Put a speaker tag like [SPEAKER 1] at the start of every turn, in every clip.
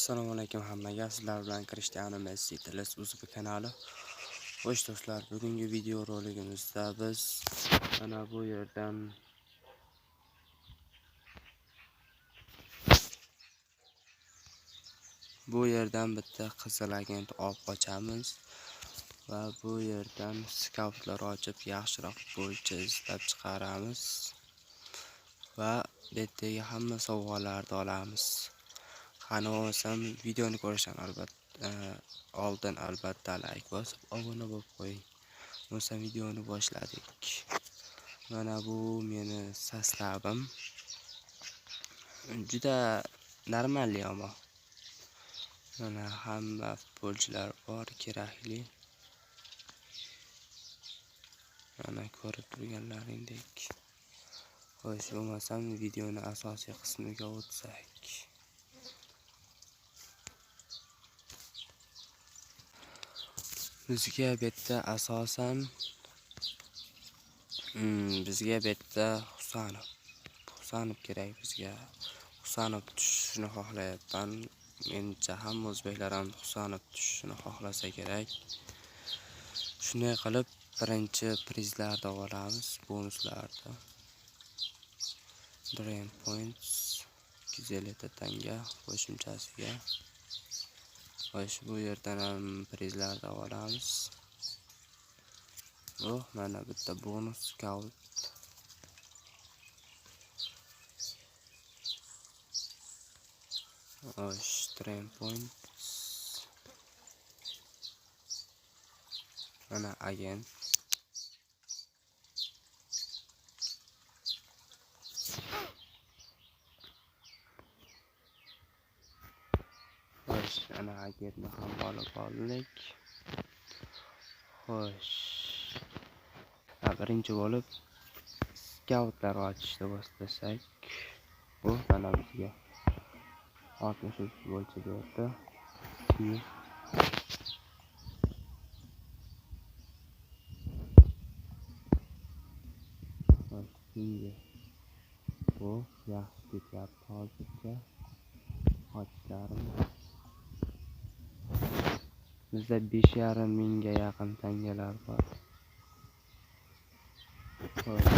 [SPEAKER 1] Assalomu alaykum hammaga. Sizlar bilan Cristiano Messi TLS UZB kanali. Xo'sh do'stlar, bugungi video roligimizda biz mana bu yerdan bitta qizil agent olib qochamiz va bu yerdan skautlar ochib yaxshiroq futbolchi izlab chiqaramiz va bu yerdagi hamma sovg'alarni olamiz. Qani bo'lmasam videoni ko'rishdan albatta oldin albatta like bosib obuna bo'lib qo'ying. Bo'lmasa videoni boshladik. Mana bu meni sostavim. Juda normalli ammo. Mana hamma futbolchilar bor kerakli. Mana ko'rib turganlaringdek. Xo'sh, bo'lmasam videoni asosiy qismiga o'tsak. Bizga bu yerda asosan bizga bu yerda Husanov kerak bizga. Husanov tushishini xohlayapman. Menimcha hamma o'zbeklar ham Husanov tushishini xohlasa kerak. Shunday qilib birinchi prizlarni olamiz, bonuslarni. Dream Points 250 tanga qo'shimchasiga. Xo'sh, bu yerdan ham prizlarni olamiz. Oh, mana bitta bonus scout. Xo'sh, Dream Points. Mana agent. Xo'sh, ana agentni ham olib oldik. Xo'sh. Birinchi bo'lib skautlar ochishni boshlasak, bu mana bizga 63 futbolchi berdi. Keyingi bu yaxshi ketyapti hozircha. Ochishlarimiz. Bizda 5,5 mingga yaqin tangalar bor. Xo'sh.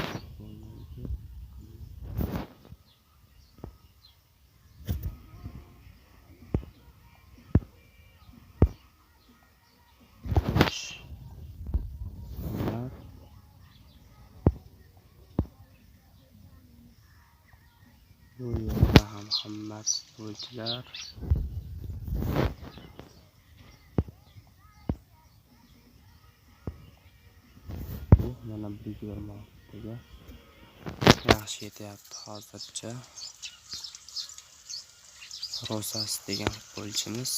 [SPEAKER 1] Bu yerda ham hamma futbolchilar. Bu mana 126 ga yaxshi ketyapti hozircha. Rosas degan futbolchimiz.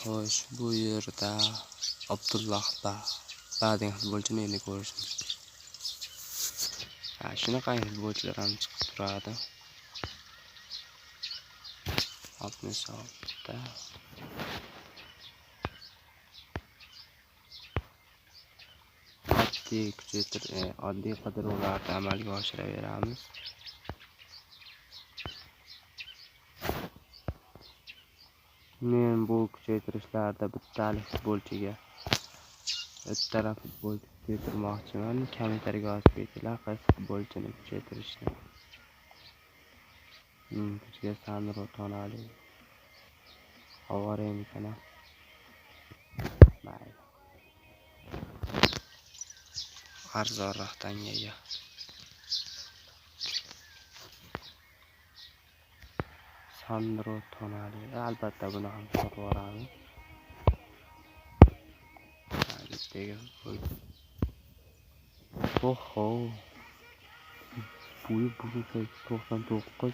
[SPEAKER 1] Xo'sh, bu yerda Abdulloh Ba degan futbolchini endi ko'rishim. Shunaqa futbolchilar ham chiqib turadi. 66 ta. Oddiy kuchaytir, oddiy qidiruvlarni amalga oshiraveramiz. Men bu kuchaytirishlarda bittalik futbolchiga bittala futbolchi kuchaytirmoqchiman. Kommentariyga yozib ketinglar qaysi futbolchini kuchaytirishni. Bizga Sandro Tonali oboraymikan? Mayli. Arzonroq tangaga. Sandro Tonali. Albatta buni ham sotib yuboramiz. Bittaga futbolchi. Oho. Bo'yi 99,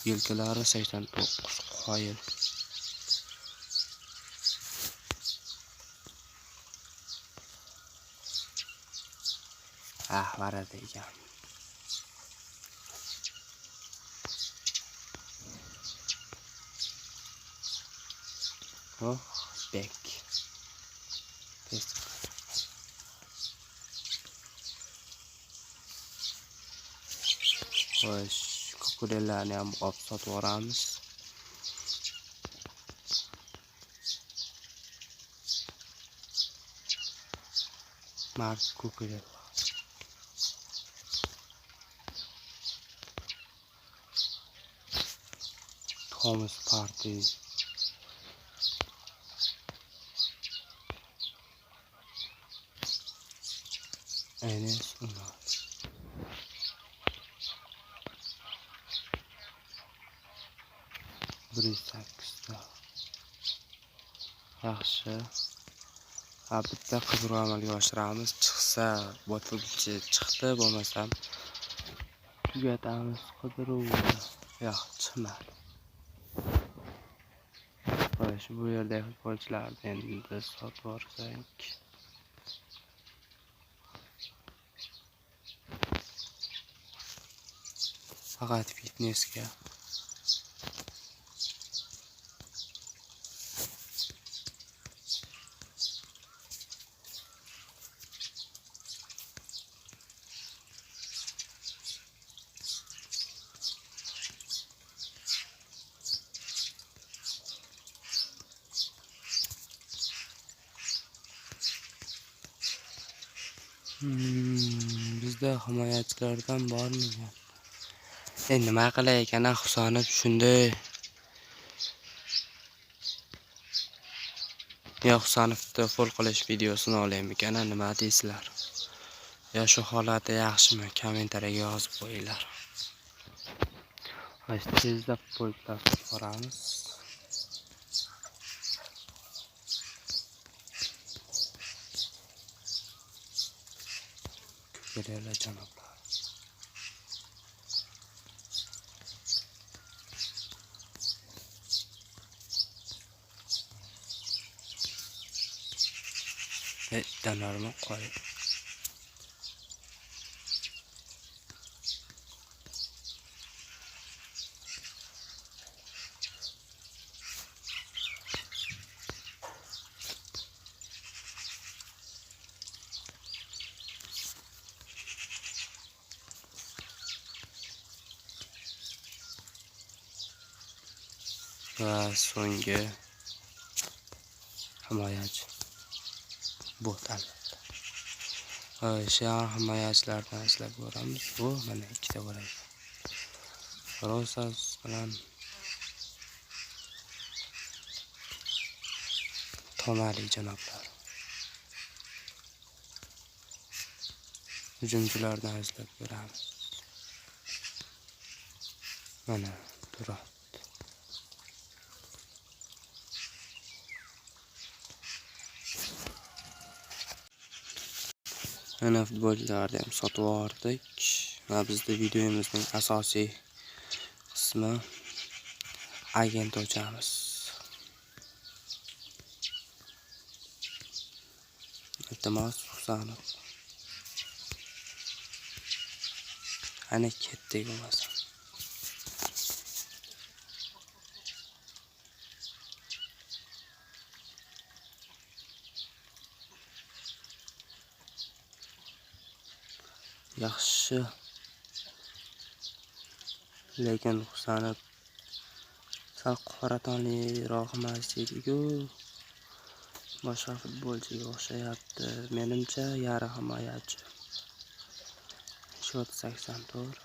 [SPEAKER 1] yelkalari 89 qoyil. Ah, varada ekan. Oh, bek. Tez. Xo'sh, Kukulellarni ham olib sotib yuboramiz. Mark Kukulella. Thomas Partey. Enes Ünal. Bir 108ta. Yaxshi. Ha, bitta qidiruv amalga oshiramiz. Chiqsa, bot futbolchi chiqdi, bo'lmasam tugatamiz qidiruvni. Yo'q, chiqmadi. Xo'sh, bu yerdagi futbolchilarni endi sotib yuborsak. Faqat fitnessga. Bizda himoyachilardan bormi? Nima qilay ekan, Husanov shunday. Yo Husanovni full qilish videosini olaymikan, nima deysizlar? Yo shu holati yaxshimi? Kommentariyaga yozib qo'yinglar. Xo'sh, tezda futbolchilar ko'ramiz. Ko'ringlar janoblar. Danarmi qo'y. Va so'nggi himoyachi bot albatta. O'sha himoyachilardan izlab ko'ramiz. Bu mana ikkita bor ekan. Rosas bilan Tonali janoblar. Hujumchilardan izlab ko'ramiz. Mana turadi. Mana futbolchilarni ham sotib yubordik. Va bizda videomizning asosiy qismi agent ochamiz. Iltimos Husanov. Ana ketdik bo'lmasa. Yaxshi. Lekin Husanov sal qora tonliroq emas edi-ku. Boshqa futbolchiga o'xshayapti. Menimcha yarim himoyachi. Shot 84.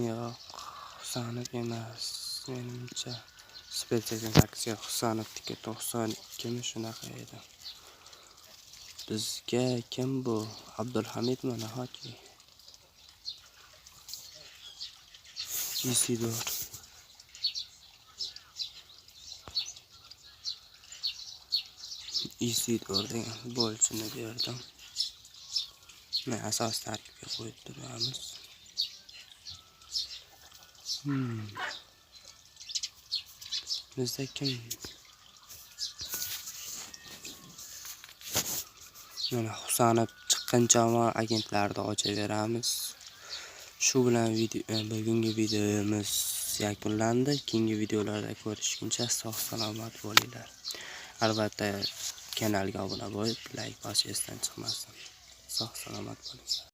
[SPEAKER 1] Yo'q, Husanov emas, menimcha. Spet 88 yo'q, Husanovniki 92 mi shunaqa edi. Bizga kim bu? Abdulhamidmi nahotki? Isidor. Isidor degan futbolchini berdim. Men asos tarkibga qo'yib turamiz. Bizda kim? Mana Husanov chiqqancha agentlarni ochaveramiz. Shu bilan bugungi videomiz yakunlandi. Keyingi videolarda ko'rishguncha sog' salomat bo'linglar. Albatta Kanalga obuna bo'lib, layk bosish esdan chiqmasin. Sog' salomat bo'linglar.